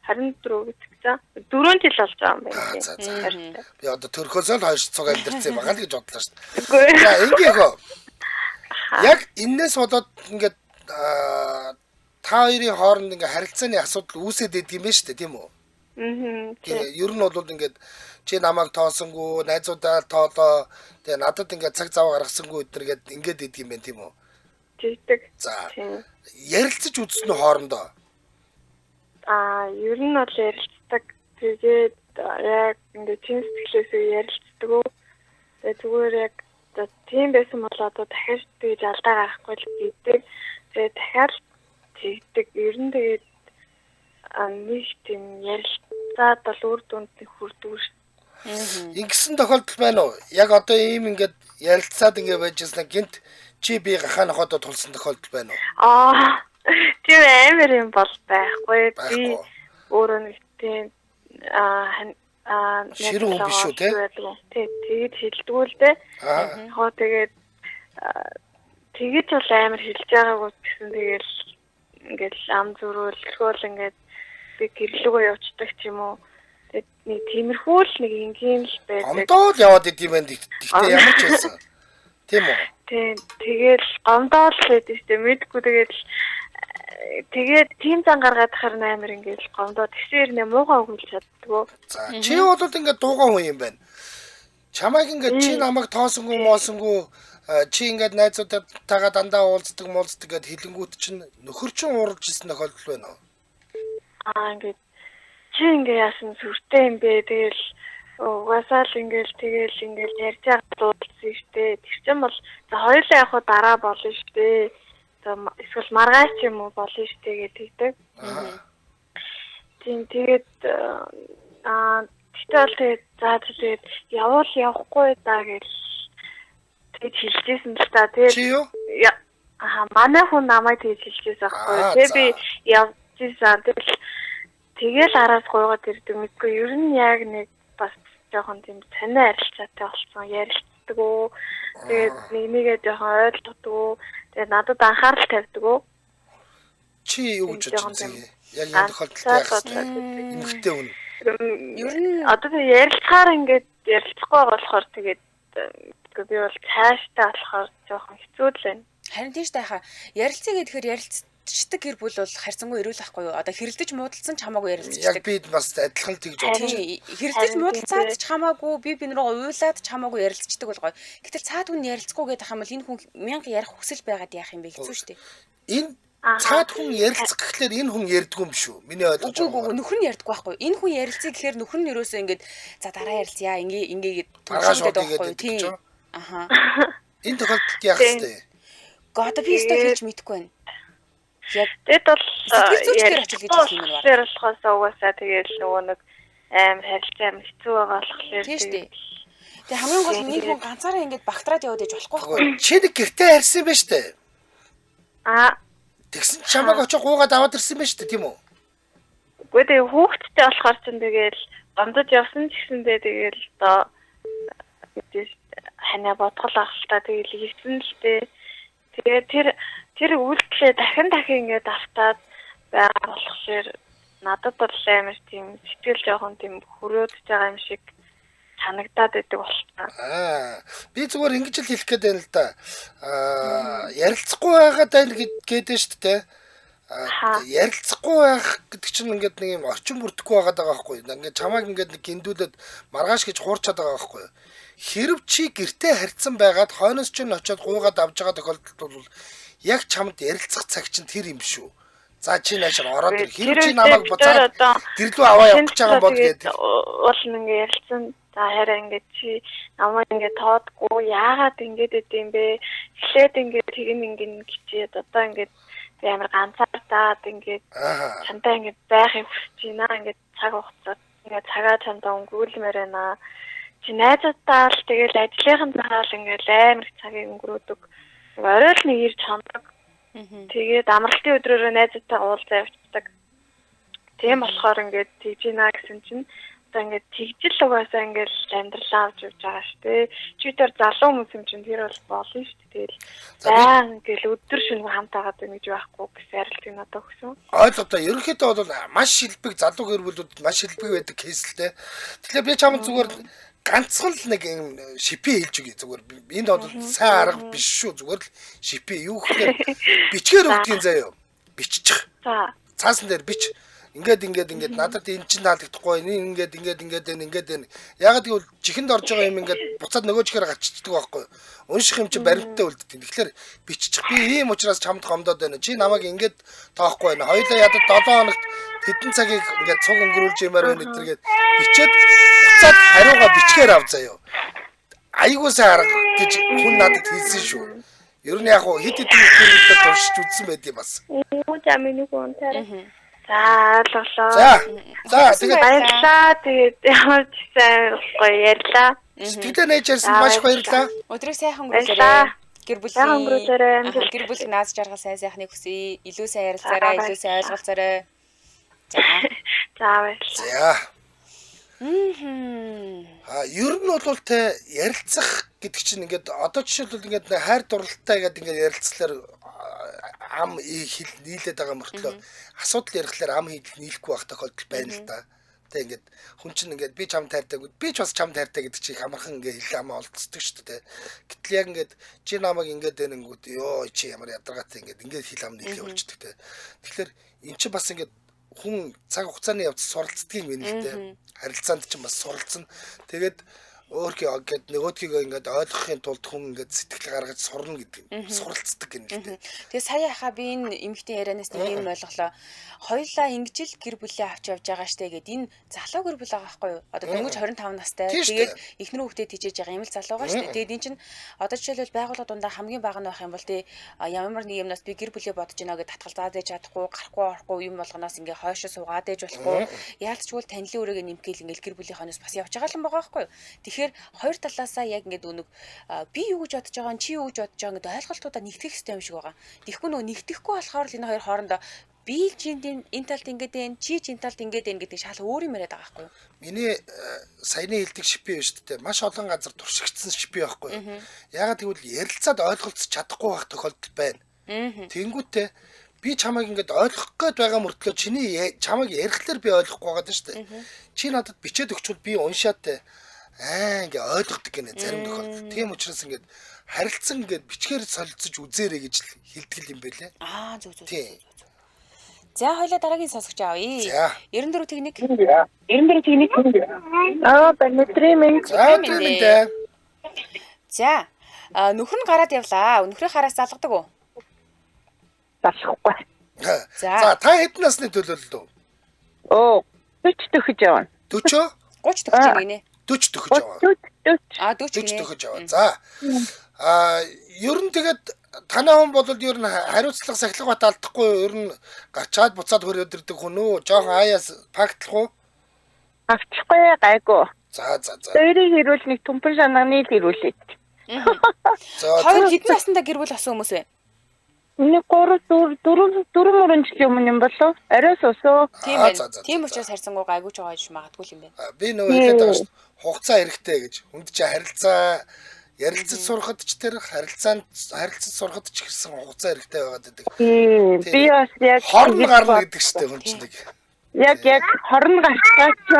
24 гэдэг чинь 4 жил болж байгаа юм байна. За. Би одоо төрхөөсөө л 2 цуг амьдэрсэн байгаа л гэж бодлоо шүү дээ. За ингээх үү. Яг энээс болоод ингээд та хоёрын хооронд ингээд харилцааны асуудал үүсээд идэг юм байна шүү дээ, тийм үү? Ер нь бол ингээд чи намайг тоосонгүй, найзуудаа тоолоо, тэгээ надад ингээд цаг зав гаргасангүй өдр гээд ингээд идэг юм байна, тийм үү? Тэгдэг. За. Ярилцаж үзсэн үү хоорондоо? Ер нь бол ярилцдаг. Тэгээд яг ингээд чин сэтгэлээсээ ярилцдаг. Тэгээ зүгээр яг тийм байсан бол одоо дахиад тэгж алдаа гаргахгүй л гэдэг. Тэгээ дахиад тэгдэг. Ер нь тэгээд нэг тийм ярилцаад бол үр дүнд нэг хүрдэг шүү. Ингэсэн тохиолдол байна уу? Яг одоо ийм ингээд ярилцаад ингээд байж байсан гинт чи би гахаа нохойдоо тулсан тохиолдол байна уу? Тийм амар юм бол байхгүй. Би өөрөө нэг тийм ширүүн хүн биш үү те? Тий, тэгэж хэлдэггүй л дээ. Яг тэгээд тэгэж бол амар хэлж байгаагүй гэсэн тэгэл ингээд ам зөрөөлөхөөл ингээд би гэрлүүгөө явцдаг ч юм уу. Тэгээд нэг тиймэрхүү л нэг энгийн л байдаг. Гомдоол яваад идэм байх. Гэхдээ ямар ч байсан. Тийм үү? Тийм. Тэгэл гомдоол гэдэг чинь мэдгүй тэгэл тэгээд тийм зан гаргаад харин амар ингээд гомдоо тэгсээр нэ муухай үг хэлж чаддгүй. За чи бол ингээд дуугаа хүн юм байна. Чамайг ингээд чи намайг тоосонгүй моосонгүй чи ингээд найзуудтайгаа дандаа уулздаг муулздаг гэд хэлэнгүүт чинь нөхөр чинь ууралж ирсэн тохиолдол байна уу? Ингээд чи ингээ яасан сүртэй юм бэ? Тэгэл угаасаа л ингээл тэгэл ингээл ярьж байгаа дуулсан штэ. Тэр чинь бол за хоёулаа яг хуу дараа болно штэ. За эсвэл маргааш ч юм уу болно штэ гэдэг. Тийм тэгээд тэгтэл бол тэгээд за тэгээд явуул явахгүй даа гэж тэгж хэлжсэн л та. Тэгээд чи юу? Манай хүн намайг тэгж хэлжсэн аахгүй. Тэгээд би явжсэн. Тэгэл араас гуйгаад ирдэг мэдгүй. Ер нь яг нэг бас жоохон тийм сонио харилцаатай болсон. Ярилцдаг уу. Тэгээд нэг нэгээ жоохон ойлгодог. Тэгээд надад анхаарал тавьдаг уу. Чи юу гэж бодож байна? Яг энэ тохиолдолд яах вэ? Эмэгтэй хүн. Ер нь одоо би ярилцахаар ингээд ярилцахгүй болохоор тэгээд би бол цааштай болохоор жоохон хэцүү л байна. Харин тийм шүү дээ хаа. Ярилцъя гэхээр ярилцдаг гэр бүл бол харьцангуй эрүүл ахгүй юу? Одоо хэрэлдэж муудалцсан ч хамаагүй ярилцдаг. Яг би бас адилхан л тэгж бодож байна. Хэрэлдэж муудалцаад ч хамаагүй, би би рүү уйлаад ч хамаагүй ярилцдаг бол гоё. Гэтэл цаад хүн ярилцгүй гэдэг юм бол энэ хүн мянга ярих хүсэл байгаад яах юм бэ? Хэцүү шүү дээ. Энэ цаад хүн ярилцах гэхлээр энэ хүн ярьдгүй юм шүү. Миний ойлгож байгаа. Үгүй нөхөр нь ярьдгүй байхгүй. Энэ хүн ярилцъя гэхээр нөхөр нь ерөөсөө ингээд за дараа ярилцъя ингээ ингээд төгсгöd байхгүй тийм. Аха. Энэ тохиолдолд яах вэ? Гэхдээ одоо би өстой хэлж мэдэхгүй байна. Яг тэгэд бол сэтгэл зүйчдэр очил гэж хэлэх юм байна. Тэр болохоос угаасаа тэгэл нөгөө нэг амар харилцаа амар хэцүү байгаа болохоор Тийм шүү дээ. Тэгээ хамгийн гол нь нэг хүн ганцаараа ингэж багтраад яваад иж болохгүй байхгүй. Чи нэг гэртээ харьсан байх шүү дээ. Аа. Тэгсэн чи чамайг очиж гуугаад аваад ирсэн байх шүү дээ, тийм үү? Үгүй тэгээ хүүхэдтэй болохоор ч тэгэл гомдож явсан ч гэсэндээ тэгэл одоо мэдээж ханаа бодгол ах л та тэгэл ирсэн л дээ. Тэгээ тэр үйлдэлээ дахин дахин ингээд автаад байгаа болохоор надад бол амар тийм сэтгэл жоохон тийм хөрөөдөж байгаа юм шиг санагдаад байдаг болчихсон. Аа, би зүгээр ингэж л хэлэх гээд байна л да. Аа, ярилцахгүй байгаад байна гэдэг нь шүү дээ. Аа, ярилцахгүй байх гэдэг чинь ингээд нэг юм орчин бүрдэхгүй байгаад байгаа байхгүй юу? Ингээд чамайг ингээд нэг гиндүүлээд маргааш гэж хуурчаад байгаа байхгүй юу? Хэрв чи гэртээ харьцсан байгаад хойноос чинь очиод гуугаад авч байгаа тохиолдолд бол яг чамд ярилцах цаг чинь тэр юм шүү. За чи наашаар ороод ир. Хэрв чи намайг буцаад гэрлүү аваа явах гэж байгаа бол гэдэг. Уул нь ингээ ярилцсан. За хараа ингээ чи намайг ингээ тоодгүй яагаад ингээд байд юм бэ? Эхлээд ингээ тэгин ингэн гिचээд одоо ингээд би амар ганцаардаад ингээд чамтай ингээд байхыг хүсэж байна. Ингээд цаг хугацаа ингээд цагаа чамдаа өнгөрүүлмээр байна. Чи найзуудтаа л тэгэл ажлынхан цагаал ингээд амар их цагийг өнгөрөөдөг. Орой л нэг ирж хондог. Тэгээд амралтын өдрөөрөө найзуудтайгаа уулзаа явчихдаг. Тийм болохоор ингээд тэгж ийна гэсэн чинь одоо ингээд тэгжил угаасаа ингээд амьдралаа авч явж байгаа шүү дээ. Чи тэр залуу хүмүүс юм чинь тэр бол болно шүү дээ. Тэгэл баян ингээд өдөр шөнө хамт агаад байна гэж байхгүй гэсэн ярилцгийг надад өгсөн. Ойлголоо. Ерөнхийдөө бол маш шилбэг залуу гэр бүлүүд маш шилбэг байдаг кейс л дээ. Тэгэхээр би чамд зүгээр ганцхан л нэг юм шипи хэлж өгье зүгээр. Энд бол сайн арга биш шүү. Зүгээр л шипи юу гэхээр бичгээр өгдгийн заяа. Биччих. За. Цаасан дээр бич. Ингээд ингээд ингээд надад энэ чинь таалагдахгүй. Энэ ингээд ингээд ингээд энэ ингээд энэ. Ягаад гэвэл чихэнд орж байгаа юм ингээд буцаад нөгөө чихээр гаччихдаг байхгүй. Унших юм чинь баримттай үлддэг. Тэгэхээр биччих. Би ийм учраас чамд гомдоод байна. Чи намайг ингээд тоохгүй байна. Хоёулаа ядад 7 хоногт хэдэн цагийг ингээд цуг өнгөрүүлж юмар байна гэдэргээд бичээд буцаад хариугаа бичгээр ав заяа. Айгуу сайн арга гэж хүн надад хэлсэн шүү. Ер нь яг хит хит хүмүүстэй туршиж үзсэн байд юм бас. Үү за миний хүн таарай. За ойлголоо. За тэгээд баярлалаа. Тэгээд ямар ч сайн гоё ярьлаа. Сэтгэлээ нээж ярьсан маш их баярлалаа. Өдрийг сайхан өнгөрүүлээрэй. Гэр бүлийн гэр бүл наас жаргал сайн сайхныг хүсье. Илүү сайн ярилцаарай, илүү сайн ойлголцоорой. За. За баярлалаа. За. Аа, ер нь бол те ярилцах гэдэг чинь ингээд одоо жишээлбэл ингээд хайр дурлалтай гэдэг ингээд ярилцлаар ам хэл нийлээд байгаа мөртлөө асуудал ярихлаар ам хэл нийлэхгүй байх тохиолдол байна л да. Тэ ингээд хүн чинь ингээд би чам тайртай, би ч бас чам тайртай гэдэг чинь их амархан ингээд хэл амаа олдцдог шүү дээ. Гэтэл яг ингээд чи намайг ингээд дэрэнгүүд ёо чи ямар ядаргаатай ингээд ингээд хэл ам нийлээ болчдөг те. Тэгэхээр эн чинь бас ингээд хүн цаг хугацааны явц суралцдаг юм байна л дээ. Харилцаанд чинь бас суралцна. Тэгээд өөрхий гээд нөгөөдхийгөө ингээд ойлгохын тулд хүн ингээд сэтгэл гаргаж сурна гэдэг нь суралцдаг гэнэ л дээ. Тэгээ сая хаа би энэ эмэгтэй ярианаас нэг юм ойлголоо. Хоёулаа ингэж л гэр бүлээ авч явж байгаа штэ гэд энэ залуу гэр бүл байгаа байхгүй юу? Одоо дөнгөж 25 настай. Тэгээд эхнэр хүүхдээ тийжээж байгаа юм л залуу байгаа штэ. Тэгээд эн чинь одоо жишээлбэл байгууллага дундаа хамгийн бага нь байх юм бол тий ямар нэг юмнаас би гэр бүлээ бодож байна гэд татгал заад ээж чадахгүй, гарахгүй орохгүй юм болгоноос ингээ хойшоо суугаад ээж болохгүй. Яалтчгүй танилын өрөөгөө нэмгээл ингээл гэр бүлийн хойноос бас явж байгаа юм байгаа байхгүй юу? Тэгэхээр хоёр талаасаа яг ингээд өнөг би юу гэж бодож байгаа нь чи юу гэж бодож байгаа гэдэг ойлголтуудаа нэгтгэх хэрэгтэй юм шиг байгаа. Тэгэхгүй нөгөө нэгтгэхгүй болохоор л энэ хоёр хоорондоо би л чи энэ талд ингээд байна, чи ч энэ талд ингээд байна гэдэг шал өөр юм яриад байгаа байхгүй юу? Миний саяны хэлдэг шипи байна шүү дээ. Маш олон газар туршигдсан шипи байхгүй юу? Яагаад гэвэл ярилцаад ойлголцож чадахгүй байх тохиолдол байна. Тэнгүүтээ би чамайг ингээд ойлгох гээд байгаа мөртлөө чиний чамайг ярихлаар би ойлгохгүй байгаа даа шүү дээ. Чи надад бичээд өгчвөл би уншаад аа ингээ ойлгодог гинэ зарим тохиолдолд. Тийм учраас ингээд харилцан ингээд бичгээр солилцож үзээрэй гэж хэлдэг юм байлээ. Аа зөв зөв. За хоёлаа дараагийн сонсогч авъя. 94 тэгник. 94 тэгник. Аа өнөөдрийн минь. За өдрийн минь. За нөхөр нь гараад явлаа. Нөхрийн хараас залгадаг уу? Залгахгүй. За та хэдэн насны төлөөлөл үү? Оо 40 төхөж явна. 40? 30 төхөж явна гинэ. 40 төхөж яваа. 40. 40 төхөж яваа. За. Аа ер нь тэгээд танай хүн бол ер нь хариуцлага сахилга бат алдахгүй ер нь гарчаад буцаад хөрөөд ирдэг хүн үү? Жохон аяас фактлах уу? Авчихгүй гайгүй. За за за. Хоёрыг хэрүүл нэг түмпэн шанааны л хэрүүлээд. За Хоёр хэдэн наснда гэр бүл болсон хүмүүс вэ? Нэг 3 4 4 4 мөрөн жилийн өмнө юм болов. Арай сусуу. Тийм Аа, байна. за, за, Тийм за, учраас харьцангуй гайгүй ч байгаа гэж магадгүй юм байна. Би нөгөө хэлээд байгаа шүү дээ. Хугацаа хэрэгтэй гэж. Хүнд чи харилцаа ярилцаж сурахад ч тэр харилцаанд харилцаж сурахад ч гэсэн хугацаа хэрэгтэй байгаад байдаг. Тийм. Би бас яг Хорн тэгэж гарна бод- гэдэг шүү дээ хүн чинь нэг. Яг хорн гарцгаа ч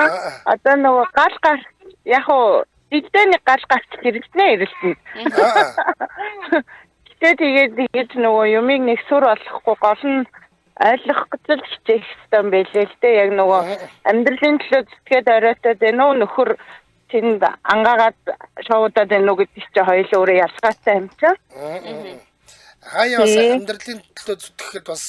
одоо нөгөө гал гар яг уу дидээ нэг гал гарч хэрэгснэ ирэлтэн. Аа. Гэтэ тэгээд тэгэж нөгөө юмыг нэг сүр болохгүй гол нь ойлгох гэж л хичээх хэрэгтэй юм байлээ л дээ. Яг нөгөө амьдралын төлөө зүтгээд оройтой байна уу нөхөр тэнд ангаагаад шоудаад байна уу гэдэг чинь хоёул өөрөө ялгаатай юм чинь. Хаяа бас Тийм. амьдралын төлөө зүтгэхэд бас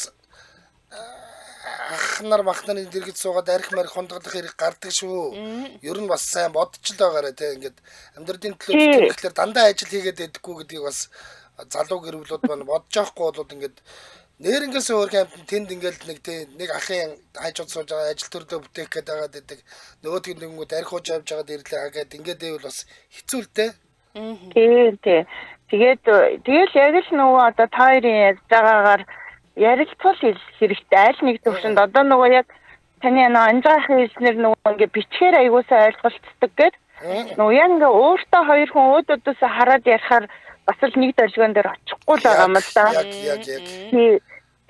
ах нар мах нарын дэргэд суугаад арх марх хундаглах хэрэг гардаг шүү. Ер нь бас сайн бодч л байгаарэ те ингээд амьдралын төлөө Тийм. зүтгэх гэхлээр дандаа ажил хийгээд байдаггүй гэдгийг бас залуу гэр бүлүүд маань бодож явахгүй болоод ингээд нэрнгээс өөр амтан тэнд ингээд нэг те нэг ахын хажууд сууж байгаа ажил төрлөө бүтээх гээд байгаа гэдэг нөгөөдг нь нэгнгүүд арх ууж явж байгаад ирлээ гээд ингээд байвал бас хэцүү л те. Тийм тий. Тэгээд тэгэл яг л нөгөө одоо та хоёрын ярьж байгаагаар ярилцвал хэрэгтэй. Аль нэг төвшөнд одоо нөгөө яг таны нөгөө анжаахын хэлснээр нөгөө ингээ бичгээр аягуулсаа ойлголцдог гэд. Нөгөө яг ингээ өөртөө хоёр хүн өөд өдөөсөө хараад ярихаар бас л нэг долгион дээр очихгүй л байгаа юм л да. Яг яг яг. Тий.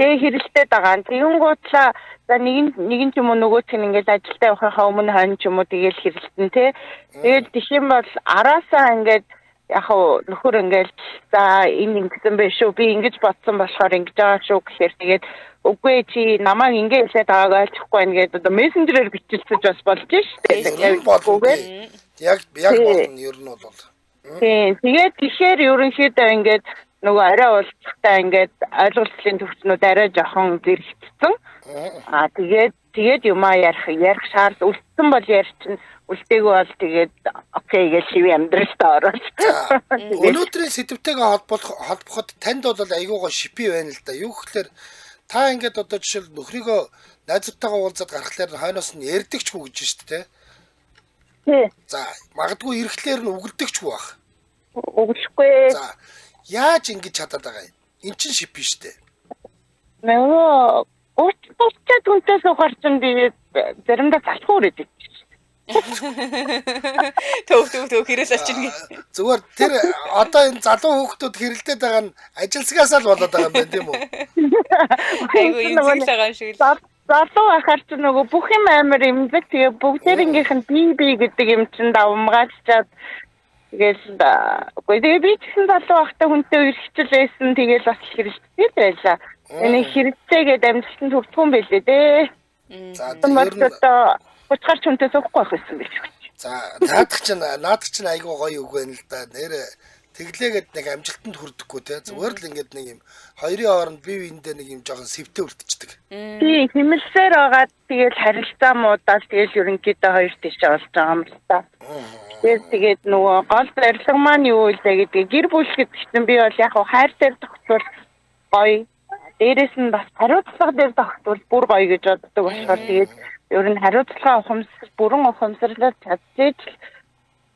Тэгээ хэрэлдээд байгаа. Тэгэнгүүтлээ за нэг нь ч юм уу нөгөөт нь ингээл ажилдаа явахынхаа өмнө хойно ч юм уу тэгэл хэрэлдэн тий. Тэгээд тийш юм бол араасаа ингээд яг хуу нөхөр ингээл за энэ ингэсэн байх шүү. Би ингэж бодсон болохоор ингэж байгаа шүү гэхээр тэгээд үгүй чи намайг ингэ хэлээд байгааг ойлгохгүй байна гэдээ одоо мессенжерээр бичилцэж бас болж штэ. Ер нь болно. тий. Яг яг Тий. болно ер нь бол. Тийм. Тэгээд тэгэхээр ерөнхийдөө ингээд нөгөө арай уулзахтаа ингээд ойлголцлын төвчнүүд арай жоохон зэрэгцсэн. Аа тэгээд юмаа ярих шаард үлдсэн бол ярьчин үлдээгүй бол тэгээд окей гэж шивийн амьдралдаа ороод. Тэгээд Өнөөдрийн сэдвтэйгээ холбоход танд бол айгүй гоо шипи байна л да. Юу гэхээр та ингээд одоо жишээл нөхрийгөө найзуудтайгаа уулзаад гаргахлаар хойноос нь ярьдагчгүй гэж шүү дээ. тий, За магадгүй ирэхлээр нь үгэлдэгчгүй бах. өглөхгүй. За яаж ингэж чадаад байгаа юм? Эн чинь шипи шүү дээ. Нөгөө 30 30 хүнтэй суухаар чинь би заримдаа залхуу үрээд идчих. Төв төв төв хэрэл очино гэ. Зүгээр тэр одоо энэ залуу хүүхдүүд хэрэлдээд байгаа нь ажилсгаасаа л болоод байгаа юм байна тийм үү? Айгүй эмзэг л байгаа юм шиг л. Залуу ахаар чи нөгөө бүх юм амар эмзэг тэгээ бүгдээрнгийнх нь би би гэдэг юм чин давмгаалчаад тэгэл үгүй тэгээ би ч гэсэн залуу ахтай хүнтэй үерхчил байсан тэгэл бас хэрэлдээд байлаа. Энэ хэрэлцээгээд амжилтанд хүрдэггүй юм байлээ дээ. За Тэр ер нь одоо 30 гарч хүнтэй суухгүй байх байсан байх шүү. За наадах чинь айгүй гоё үг байна л да. Нэр тэглээгээд нэг амжилтанд хүрдэхгүй те. Зүгээр л ингээд нэг юм хоёрын хооронд бие биендээ нэг юм жоохон сэвтэ үлдчихдэг. Тий, хэмэлсээр байгаад тэгэл харилцаа муудаал тэгэл ерөнхийдөө хоёр тийш болж байгаа юм л та. Тэгээд тэгээд нөгөө гол зорилго маань юу вэ гэдэг гэр бүл гэдэг чинь би бол яг хайр дээр тогтвол гоё. Дээрээс нь бас хариуцлага дээр тогтвол бүр гоё гэж боддог болохоор тэгээд ер нь хариуцлага ухамсар бүрэн ухамсарлаад чадчихэж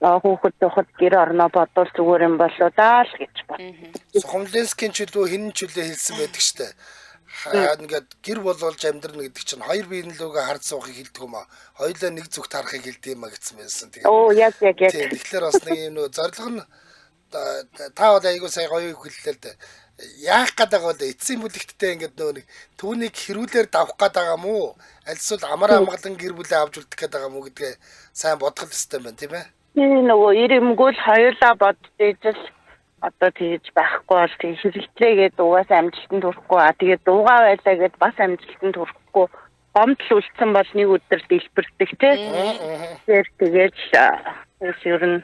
л хүүхэд тухад гэр орноо бодвол зүгээр юм болоо даа л гэж бод. Сухомленскийн чөлөө хинэн чөлөө хэлсэн байдаг штэ. Ингээд гэр болуулж амьдрна гэдэг чинь хоёр биен лүүгээ хард суухыг хэлдэг юм аа. Хоёулаа нэг зүгт харахыг хэлдэг юм а гэсэн байсан. Тэгээд Оо яг яг яг. Тийм тэгэхээр бас нэг юм нөгөө зорилго нь та бол айгүй сая гоё хэллээ л дээ. Яах гээд байгаа вэ? Эцсийн бүлэгттэй ингээд нөгөө нэг түүнийг хэрүүлээр давах гээд байгаа мó? Альсвал амар амгалан гэр бүлээ авч үлдэх гээд байгаа мó гэдгээ сайн бодох хэрэгтэй байна тийм ээ. Тийм нөгөө ирэмгүүл хоёулаа бодож ижил одоо тэгж байхгүй бол тэг хэрэгтлээгээд угаасаа амжилтанд хүрэхгүй а тэгээд дуугаа байлаа гэд бас амжилтанд хүрэхгүй гомдол үлдсэн бол нэг өдөр дэлбэрдэг тий. Тэгэхээр тэгээд л ер нь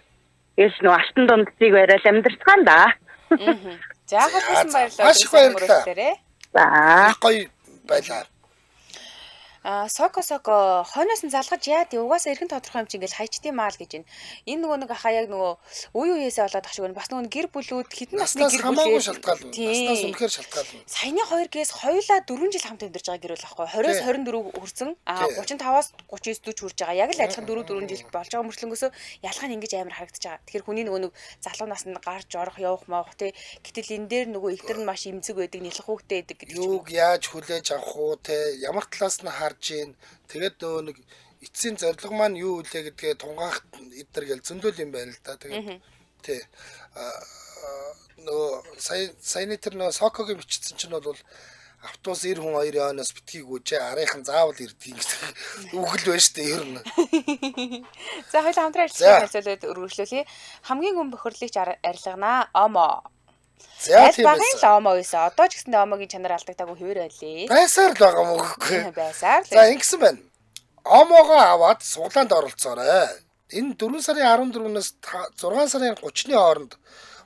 ээс нөгөө алтан дундцыг барайл амьдрцгаан да. За холбоосон баярлалаа. Маш их баярлалаа. Мөрөглөөрэй. За. Их гоё байлаа. Соко соко хойноос нь залгаж яад угаасаа эрхэн тодорхой юм чи ингээл хайчдсан маа л гэж байна. Энэ нөгөө нэг ахаа яг нөгөө үе үеэсээ болоод ах шиг байна. Бас нөгөө гэр бүлүүд хэдэн насны Наснаас гэр хамаагүй бүлээ шалтгаална. Наснаас үнэхээр шалтгаална. Саяны хоёр гээс хоёулаа 4 жил хамт амьдарч байгаа гэр бүл байхгүй 20-с 24 хүрсэн. А 35-аас 39 40 хүрж байгаа. Яг л адилхан 4 4 жил болж байгаа мөртлөнгөөсөө ялгаа нь ингэж амар харагдаж байгаа. Тэгэхээр хүний нөгөө нэг залуу наснд гарч орох явах маах тий. Гэтэл энэ дээр нөгөө ихтер нь маш эмзэг байдаг, нялх хүүхдээ байдаг гэдэг ч юм. Юуг яаж хүлээж авах уу те ямар талаас нь харж гин тэгээд нөгөө нэг эцсийн зорилго маань юу үлээ гэдгээ тунгаах эдэр гэл зөндөл юм байна л да. Тэгээд тий нөгөө саяны тэр нөгөө Сокогийн бичсэн чинь бол автобус 90 хүн 2 хойноос битгий гүйжээ арайхан заавал ирдэг гэсэн үг л байна шүү дээ ер нь. За хоёулаа хамтран ажиллах харилцуулаад өргөжлүүлье. Хамгийн гүн бохирлыг арилганаа. Омо. За тийм байсан. Л омо байсан. Одоо ч гэсэндээ омогийн чанар алдагдаагүй хэвээр байлээ. Байсаар л байгаа юм үгүй. Байсаар л. За ингэсэн байна. Омоогоо аваад суглаанд оролцоорой. Энэ 4 сарын 14-өөс 6 сарын 30-ны хооронд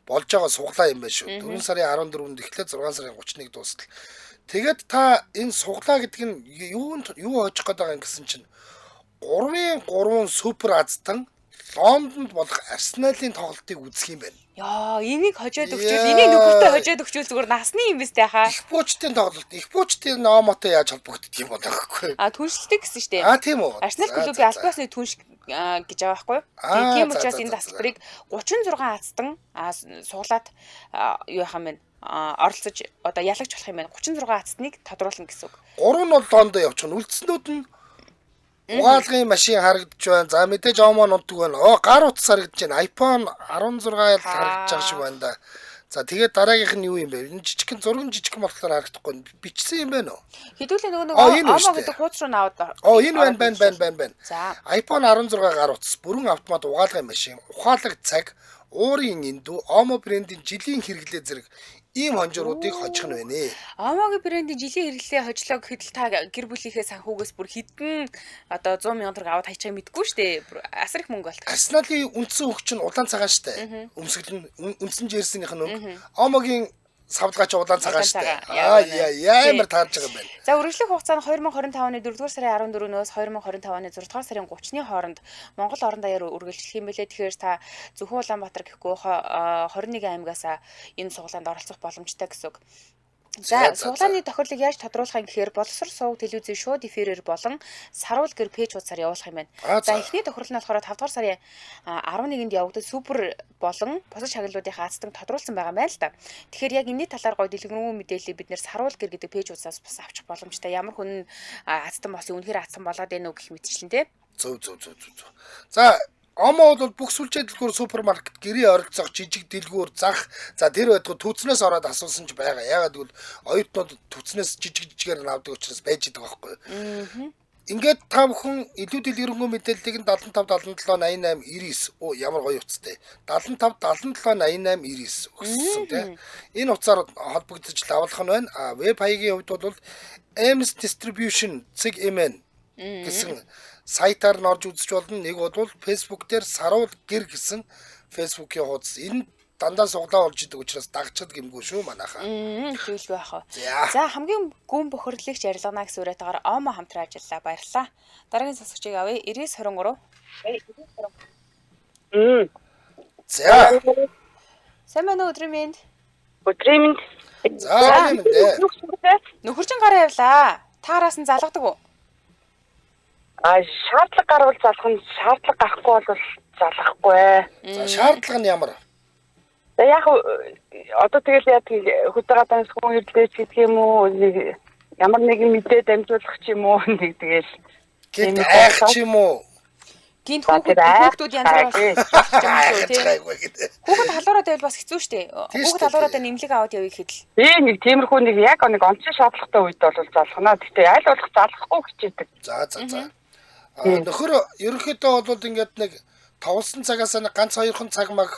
болж байгаа суглаа юм байна шүү. 4 сарын 14-нд эхлээд 6 сарын 31-нд дуустал. Тэгээд та энэ суглаа гэдэг нь юу хожих гээд байгаа юм гэсэн чинь 3-ын 3 супер азтан Лондонд болох Арсеналын тоглолтыг үзэх юм байна. Яа, энийг хожоод өгчөөл, энийг нөхөртөө хожоод өгчөөл зүгээр насны юм биз дээ хаа. Их буучдын тоглолт, их буучдын номотой яаж холбогддог юм бол аахгүй. А түншлдэг гэсэн шүү дээ. А тийм үү. Арсенал клубын аль биесны түнш гэж байгаа байхгүй юу? Тийм учраас энэ тасалбарыг 36 азтан суглаад юу яах юм бэ? Оролцож одоо ялагч болох юм байна. 36 азтныг тодруулна гэсэн үг. 3 нь бол Лондон явчихна. Үлдснүүд нь угаалгын машин харагдаж байна. За мэдээж Омо нунтаг байна. Оо гар утас харагдаж байна. iPhone 16 л харагдаж байгаа шиг байна да. За тэгээд дараагийнх нь юу юм бэ? Энэ жижигхэн зурган жижигхэн болохоор харагдахгүй. Бичсэн юм байна уу? Хэдүүлээ нөгөө нэг Омо гэдэг хууц руу наваад. Оо энэ байна байна байна байна. За iPhone 16 гар утас, бүрэн автомат угаалгын машин, ухаалаг цаг, уурын эндүү, Омо брендийн жилийн хэрэглээ зэрэг ийм хонжооруудыг хожих нь байна. Омогийн брендийн жилийн хэрэглээ хожлоо гэхэд л та гэр бүлийнхээ санхүүгээс бүр хэдэн одоо 100 сая төгрөг аваад хайчих юм мэдгүй шүү дээ. Бүр асар их мөнгө болдог. Арсеналын үндсэн өнгө чинь улаан цагаан шүү дээ. Өмсгөл нь үндсэн жирсэнийх нь өнгө. Омогийн савдгаач улаан цагаан шүү дээ. Аа яа амар таарж байгаа юм байна. За үргэлжлэх хугацаа нь 2025 оны 4-р сарын 14-өөс 2025 оны 6-р сарын 30-ны хооронд Монгол орон даяар үргэлжлэх юм билээ. Тэгэхээр та зөвхөн Улаанбаатар гэхгүй 21 аймагаас энэ суглаанд оролцох боломжтой гэсэн үг. За суглааны тохирлыг яаж тодруулах юм гэхээр боловсрол сувг телевизийн шууд эфирээр болон саруул гэр пэйж хуудасаар явуулах юм байна. За эхний тохирол нь болохоор 5 дугаар сарын 11-нд явагдаж супер болон бусад шагналуудынхаа азтан тодруулсан байгаа юм байна л да. Тэгэхээр яг энэний талаар гоё дэлгэрэнгүй мэдээллийг бид нэр саруул гэр гэдэг пэйж хуудасаас бас авчих боломжтой. Ямар хүн азтан болсон үнэхээр азтан болоод байна уу гэх мэтчлэн те. Зөв. За Омо бол бүх сүлжээ дэлгүүр супермаркет гэрээ оролцоох жижиг дэлгүүр зах за тэр байтугай түүцнээс ороод асуусан ч байгаа. Яагаад гэвэл оюутнууд түүцнээс жижиг жижигээр нь авдаг учраас байж идэг байхгүй юу. Ингээд та бүхэн илүү дэлгэрэнгүй мэдээллийг нь 75 77 88 99 оо ямар гоё утастай. 75 77 88 99 өгсөн тий. Энэ утсаар холбогдож лавлах нь байна. А веб хаягийн хувьд бол Ms Distribution .mn гэсэн сайтаар нь орж үзэж болно. Нэг бол Facebook дээр саруул гэр гэсэн Facebook-ийн хуудас. Энэ дандаа суглаа болж идэг учраас дагчад гэмгүй шүү манайхаа. Зүйлгүй яах вэ? За хамгийн гүн бохирлогч ярилгана гэсэн үрээтгээр Омо хамтран ажиллаа. Баярлалаа. Дараагийн сонсогчийг авъя. 9923. За. Сайн байна уу өдрийн мэнд? Өдрийн мэнд. За өдрийн мэнд. Нөхөрчин гараа явлаа. Та араас нь залгадаг уу? А шаардлага гарвал залах нь, шаардлага гарахгүй бол залахгүй. За шаардлага нь ямар? За яг одоо тэгэл яг хөдөө гадаанаас хүн ирлээ ч гэдэг юм уу, нэг ямар нэгэн мэдээ дамжуулах ч юм уу, нэг тэгэл гинт айх ч юм уу. Гинт хүүхдүүд янз бүр болох юм шүү тий. Хүүхэд халуураад байвал бас хэцүү шүү дээ. Хүүхэд халуураад байна имлэг аваад явъя гэхэд л. Би нэг тиймэрхүү нэг яг нэг онцгой шаардлагатай үед бол залхана. Гэтэ аль болох залхахгүй хичээдэг. За. Нөхөр ерөнхийдөө бол ингээд нэг товлсон цагаас нэг ганц хоёрхан цаг маг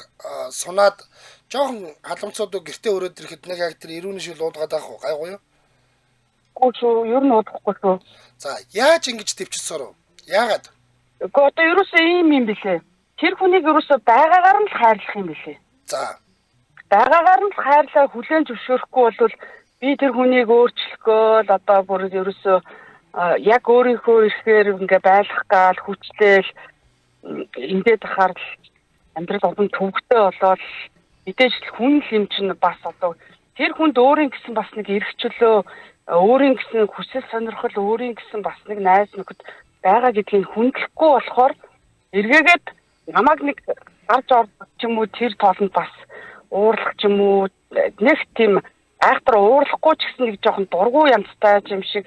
сунаад жоохон халамцууд гэртээ өрөөд ирэхэд нэг яг тэр ирүүний шил уудгаад авах уу гайгүй юу? Үгүй шүү, ер нь уудахгүй шүү. За яаж ингэж төвчж сурав? Яагаад? Үгүй одоо ерөөсөө ийм юм билээ. Тэр хүнийг ерөөсөө байгаагаар нь л хайрлах юм билээ. За. Байгаагаар нь л хайрлаа хүлээн зөвшөөрөхгүй бол би тэр хүнийг өөрчлөхөөл одоо бүр ерөөсөө яг өөрийнхөө эрхээр ингээ байлах гал хүчлээл ингээд ахаар л амьдрал улам төвөгтэй болоод мэдээж л хүн л юм чинь бас одоо тэр хүнд өөрийн гэсэн бас нэг эрх чөлөө, өөрийн гэсэн хүсэл сонирхол, өөрийн гэсэн бас нэг найз нөхөд байгаа гэдгийг хүндлэхгүй болохоор эргээгээд намайг нэг гарч ордог ч юм уу тэр тоолонд бас уурлах ч юм уу нэг тийм айхтар уурлахгүй ч гэсэн нэг жоохон дургу янзтай юм шиг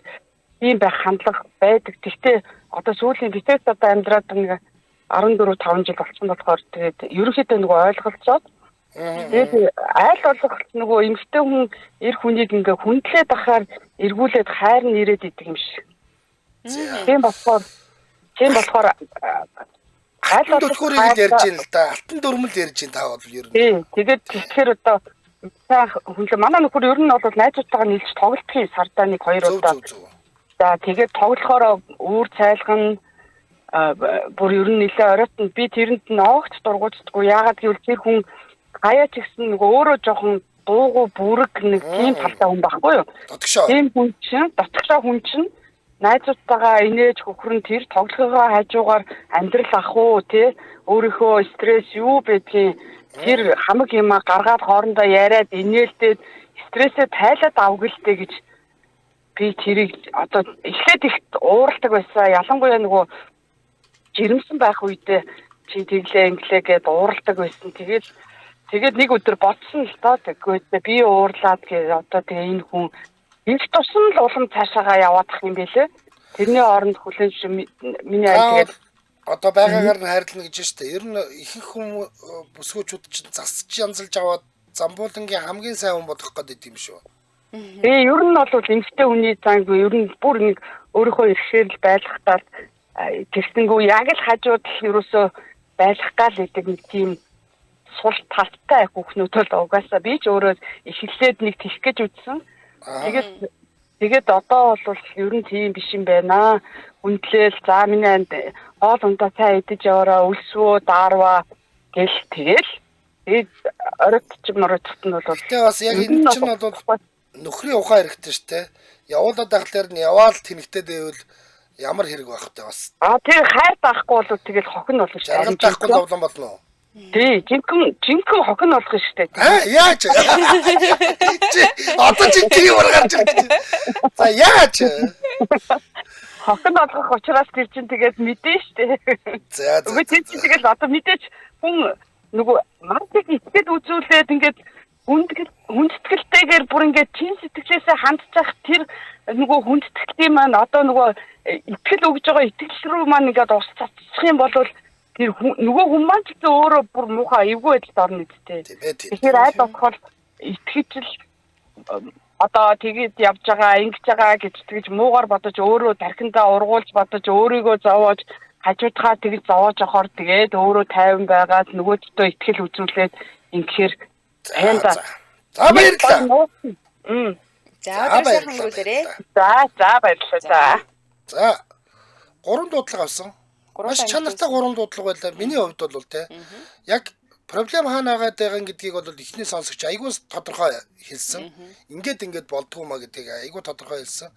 ийм байх хандлага байдаг. Гэхдээ одоо сүүлийн битээс одоо амьдраад нэг 14 5 жил болсон болохоор тэгээд ерөнхийдөө нөгөө ойлголцоод тэгээд айл болох нөгөө эмэгтэй хүн эр хүнийг ингээ хүндлээд ахаар эргүүлээд хайр нь ирээд идэг юм шиг. Тийм болохоор айл болох түлхүүрийг л ярьж байна л да. Алтан дүрмэл ярьж байна та бол ер нь. Тийм. Тэгээд тэгэхээр одоо сайн хүнлээ. Манай нөхөр ер нь бол найзуудтайгаа нийлж тоглолтын сардаа нэг хоёр удаа. За тэгээд тоглохоор үүр цайлган бүр ер нь нэлээ оройтно. Би тэрэнд нь огт дургуутдаггүй. Яагаад гэвэл тэр хүн хаяа ч гэсэн нөгөө өөрөө жоохон дуугүй бүрэг нэг тийм талтай хүн байхгүй юу? Тийм хүн чинь, дотгошоо хүн чинь найзуудтайгаа инээж хөхрөн тэр тоглохоо хажуугаар амьдрал ах уу тий өөрийнхөө стресс юу байдгийг тэр хамаг юмаа гаргаад хоорондоо яриад инээлдээд стрессээ тайлаад авгалтэй гэж би тэрийг одоо эхлээд их ууралдаг байсан. Ялангуяа нөгөө жирэмсэн байх үедээ чи тэглээ инглээ гэд ууралдаг байсан. Тэгээд нэг өдөр бодсон л доо. Тэгвэл би уурлаад гээ одоо тэгээ энэ хүн их тусам л улам цаашаагаа яваадах юм бэлээ. Тэрний оронд хүлэн миний ай тэгээд одоо байгаагаар нь хайрлана гэж байна шүү дээ. Ер нь ихэнх хүмүүс бүсгүүчүүд чинь засч янзалж аваад Замбуулангийн хамгийн сайн хүн болох гэдэг юм шүү. Тэгээ ер нь бол эмэгтэй хүний занг ер нь бүр нэг өөрийнхөө эрхшээл байлгахтаа тэрсэнгүү яг л хажууд л ерөөсөө байлгах гал гэдэг нэг тийм сул талтай хүүхнүүд бол угаасаа би ч өөрөө эхлээд нэг тэх гэж үзсэн. Тэгээд одоо бол ер нь тийм биш юм байна. Хүндлээл за миний анд хоол ундаа сайн идэж яваараа өлсвөө даарваа гэл тэгэл тэгээд оройтч моройтт нь бол тэгээ бас яг энэ чинь бол нөхрийн ухаан хэрэгтэй шүү дээ. Явуулаад ахлаар нь яваал тэнэгтэй дэвэл ямар хэрэг байх вэ бас. А тэр хайр даахгүй бол тэгэл хохин болно шүү дээ. Жаргал даахгүй зовлон болно уу? Тий, жинхэнэ хохин болох шүү дээ. Аа яаж? Чи одоо чи тийм гарч ирж байна. За яаж? Хохин болгох учраас тэр чинь тэгээд мэдэн шүү дээ. За. Үгүй тэр чинь тэгэл одоо мэдээч хүн нөгөө мартыг итгэл үзүүлээд ингээд хүндэтгэлтэйгээр бүр ингээд чин сэтгэлээсээ хандчих тэр нөгөө хүндэтгэлийн маань одоо нөгөө итгэл өгж байгаа итгэл рүү маань ингээд ус цацчих юм бол тэр нөгөө хүн маань ч гэсэн өөрөө бүр муухай эвгүй байдалд орно үсттэй. Тэгэхээр аль болохоор итгэж л одоо тэгээд явж байгаа, ингэж байгаа гэж тэгж муугар бодож өөрөө тархиндаа ургуулж бодож өөрийгөө зовоож хажуудхаа тэгж зовоож явахаар тэгээд өөрөө тайван байгаад нөгөөддөө итгэл үзүүлээд ингэхээр за. За баярлалаа. За өдөр сайхан өнгөрүүлээрэй. За баярлалаа. За. За. 3 дуудлага авсан. Маш чанартай 3 дуудлага байлаа. Миний хувьд бол те яг проблем хаана байгаа дайган гэдгийг бол эхний сонсогч айгүй тодорхой хэлсэн. Ингээд ингээд болдгоо маа гэдгийг айгүй тодорхой хэлсэн.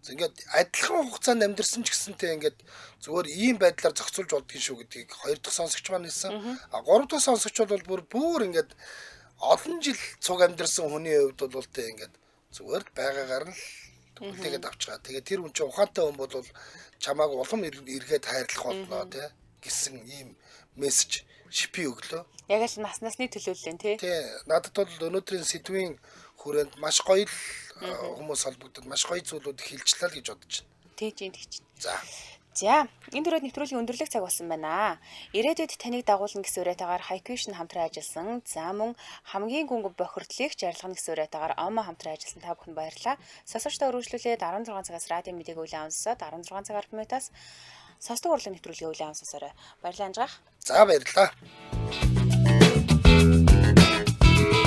Ингээд адилхан хугацаанд амьдэрсэн ч гэсэн те ингээд зүгээр ийм байдлаар зохицуулж болдгийн шүү гэдгийг хоёр дахь сонсогч маань хэлсэн. А гурав дахь сонсогч бол бүр ингээд олон жил цуг амьдэрсэн хүний хувьд бол те ингээд зүгээр л байгаагаар нь хүлээгээд авчгаа. Тэгээ тэр хүн чинь ухаантай хүн бол чамааг улам эргээд хайрлах болно те гэсэн ийм мессеж шипи өглөө. Яг л насны төлөөллөө тий. Тий. Надад бол өнөөдрийн сэдвийн хүрээнд маш гоё л хүмүүс холбогдод маш гоё зүйлүүд хэлжлээ л гэж бодож байна. Тий, тийм. За. За, энэ дөрөв нэвтрүүлгийн өндөрлөх цаг болсон байна. Ирээдүйд таныг дагуулна гэсэн уриатаагаар Хайквишн хамтран ажилласан. За мөн хамгийн гүн бохирдлыг жаргална гэсэн уриатаагаар Омо хамтран ажилласан та бүхэнд баярлалаа. Сонсогчдоо өргөжлүүлээд 16 цагаас радио мэдээг хүлээн авсаад 16 цаг 10 минутаас сонсдог урлаг нэвтрүүлгийг хүлээн авсасаарай. Баярлалаа Анжгаах. За баярлалаа.